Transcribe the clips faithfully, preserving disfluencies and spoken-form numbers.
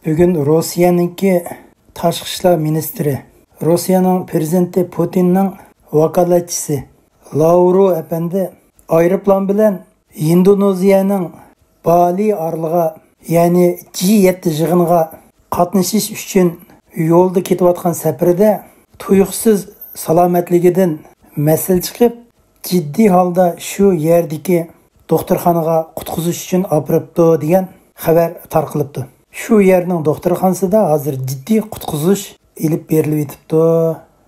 بۈگۈن روسىيەنىڭكى تاشقى ئىشلار مىنىستىرى، روسىيەنىڭ پىرېزىدېنتى پۇتىننىڭ ۋاكالەتچىسى لاۋرو ئەپەندى ئايروپىلان بىلەن ئىندونېزىيەنىڭ بالى ئارىلىغا، يەنى جى يەتتە يىغىنىغا قاتنىشىش ئۈچۈن يولدا كېتىۋاتقان سەپىرىدە تۇيۇقسىز سالامەتلىكىدىن مەسىلە چىقىپ، جىددىي ھالدا شۇ يەردىكى دوختۇرخانىغا قۇتقۇزۇش ئۈچۈن ئاپىرىپتۇ دېگەن خەۋەر تارقىلىپتۇ. شۇ يەرنىڭ دوختۇرخانىسىدا ھازىر جىددىي قۇتقۇزۇش ئېلىپ بېرىلىۋېتىپتۇ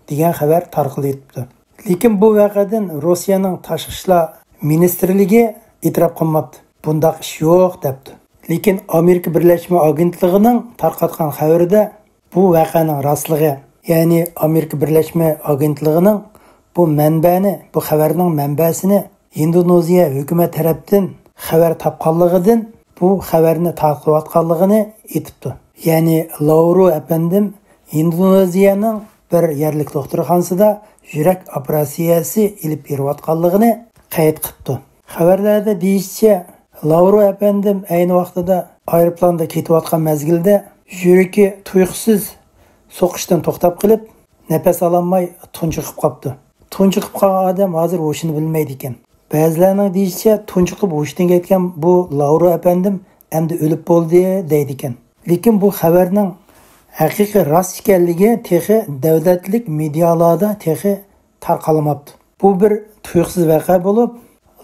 دېگەن خەۋەر تارقىلىۋېتىپتۇ. لېكىن بۇ ۋەقەدىن روسىيەنىڭ تاشقى ئىشلار مىنىستىرلىكى ئېتىراپ قىلماپتۇ. بۇنداق ئىش يوق دەپتۇ. لېكىن ئامېرىكا بىرلەشمە ئاگېنتلىقىنىڭ تارقاتقان خەۋىرىدە بۇ ۋەقەنىڭ راستلىقى، يەنى ئامېرىكا بىرلەشمە ئاگېنتلىقىنىڭ بۇ مەنبەنى، بۇ خەۋەرنىڭ مەنبەسىنى ئىندونېزىيە ھۆكۈمەت تەرەپتىن خەۋەر تاپقانلىقىدىن بۇ خەۋەرنى تارقىتىۋاتقانلىقىنى ئېيتىپتۇ. يەنى لاۋرو ئەپەندىم ئىندونېزىيەنىڭ بىر يەرلىك دوختۇرخانىسىدا يۈرەك ئوپېراتسىيەسى ئېلىپ بېرىۋاتقانلىقىنى قەيت قىپتۇ. خەۋەرلەردە دېيىشىچە، لاۋرو ئەپەندىم ئەينى ۋاقتىدا ئايروپىلاندا كېتىۋاتقان مەزگىلدە يۈرىكى تۇيۇقسىز سوقۇشتىن توختاپ قېلىپ، نەپەس ئالالماي تۇنجۇقۇپ قاپتۇ. تۇنجۇقۇپ قالغان ئادەم ھازىر ھوشىنى بىلمەيدىكەن. بەزىلەرنىڭ دېيىشىچە، تۇنجۇقۇپ ھوشىدىن كەتكەن بۇ لاۋرو ئەپەندىم ئەمدى ئۆلۈپ بولدى دەيدىكەن. لېكىن بۇ خەۋەرنىڭ ھەقىقىي راست ئىكەنلىكى تېخى دۆلەتلىك مېدىيالاردا تېخى تارقالماپتۇ. بۇ بىر تۇيۇقسىز ۋەقە بولۇپ،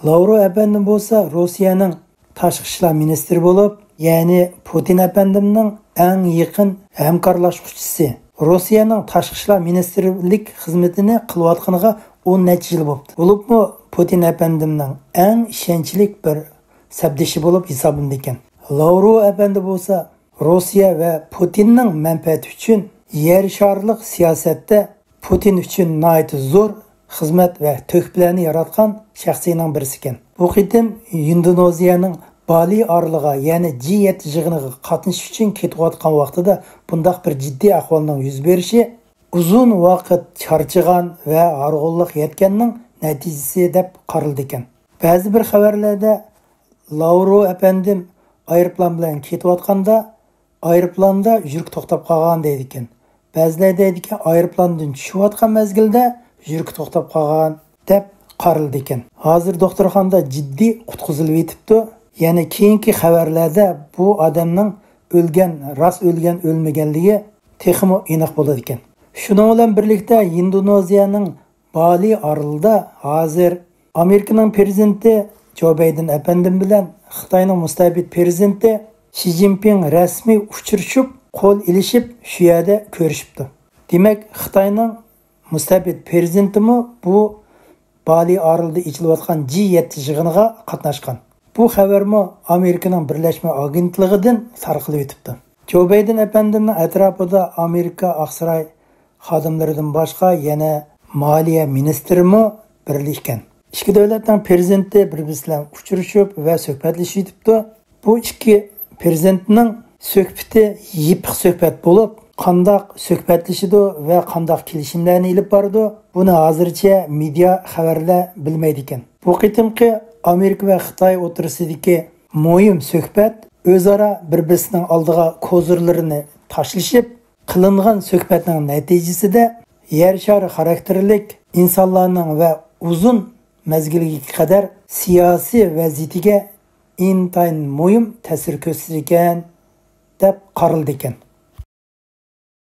لاۋرو ئەپەندىم بولسا روسىيەنىڭ تاشقى ئىشلار مىنىستىرى بولۇپ، يەنى پۇتىن ئەپەندىمنىڭ ئەڭ يېقىن ھەمكارلاشقۇچىسى، روسىيەنىڭ تاشقى ئىشلار مىنىستىرلىك خىزمىتىنى قىلىۋاتقىنىغا ئون نەچچە يىل بوپتۇ. بولۇپمۇ پۇتىن ئەپەندىمنىڭ ئەڭ ئىشەنچلىك بىر سەپدىشى بولۇپ ھېسابلىنىدىكەن. لاۋرو ئەپەندى بولسا روسىيە ۋە پۇتىننىڭ مەنپەئەتى ئۈچۈن يەر شارلىق سىياسەتتە پۇتىن ئۈچۈن ناھايىتى زور خىزمەت ۋە تۆھپىلەرنى ياراتقان شەخسىينىڭ بىرسىكەن. بۇ قېتىم ئىندونېزىيەنىڭ بالى ئارىلىغا، يەنى جى يەتتە يىغىنىغا قاتنىشىش ئۈچۈن كېتىۋاتقان ۋاقتىدا بۇنداق بىر جىددىي ئەھۋالنىڭ يۈز بېرىشى ئۇزۇن ۋاقىت چارچىغان ۋە ھارغىنلىق يەتكەننىڭ نەتىجىسى دەپ قارىلىدىكەن. بەزى بىر خەۋەرلەردە لاۋرو ئەپەندىم ئايروپىلان بىلەن كېتىۋاتقاندا، ئايروپىلاندا يۈرىكى توختاپ قالغان دەيدىكەن. بەزىلەر دەيدىكەن، ئايروپىلاندىن چۈشۈۋاتقان مەزگىلدە يۈرىكى توختاپ قالغان دەپ قارىلىدىكەن. ھازىر دوختۇرخانىدا جىددىي قۇتقۇزۇلۇۋېتىپتۇ. يەنە كېيىنكى خەۋەرلەردە بۇ ئادەمنىڭ ئۆلگەن، راست ئۆلگەن، ئۆلمىگەنلىكى تېخىمۇ ئېنىق بولىدىكەن. شۇنىڭ بىلەن بىرلىكتە، ئىندونېزىيەنىڭ بالى ئارىلىدا ھازىر ئامېرىكىنىڭ پىرېزىدېنتى جو بايدېن ئەپەندىم بىلەن خىتاينىڭ مۇستەبىت پىرېزىدېنتى شى جىنپىڭ رەسمىي ئۇچرىشىپ، قول ئېلىشىپ، شۇ يەردە كۆرۈشۈپتۇ. دېمەك، خىتاينىڭ مۇستەبىت پىرېزىدېنتىمۇ بۇ بالى ئارىلىدا ئېچىلىۋاتقان جى يەتتە يىغىنىغا قاتناشقان. بۇ خەۋەرمۇ ئامېرىكىنىڭ بىرلەشمە ئاگېنتلىقىدىن تارقىلىۋېتىپتۇ. جو بايدېن ئەپەندىمنىڭ ئەتراپىدا ئامېرىكا ئاقساراي خادىملىرىدىن باشقا يەنە مالىيە مىنىستىرىمۇ بىرلىككەن. ئىككى دۆلەتنىڭ پىرېزىدېنتى بىر-بىرسى بىلەن ئۇچرىشىپ ۋە سۆھبەتلىشىۋېتىپتۇ. بۇ ئىككى پىرېزىدېنتنىڭ سۆھبىتى يېپىق سۆھبەت بولۇپ، قانداق سۆھبەتلىشىدۇ ۋە قانداق كېلىشىملەرنى ئېلىپ بارىدۇ، بۇنى ھازىرچە مېدىيا خەۋەرلەر بىلمەيدىكەن. بۇ قېتىمقى ئامېرىكا ۋە خىتاي ئوتتۇرىسىدىكى مۇھىم سۆھبەت ئۆزئارا بىر-بىرسىنىڭ ئالدىغا كوزىرلىرىنى تاشلىشىپ، قىلىنغان سۆھبەتنىڭ نەتىجىسىدە يەر شارى خاراكتېرلىك ئىنسانلارنىڭ ۋە ئۇزۇن مەزگىلگە قەدەر سىياسىي ۋەزىيىتىگە ئىنتايىن مۇھىم تەسىر كۆرسىتىدىكەن، دەپ قارىلىدىكەن.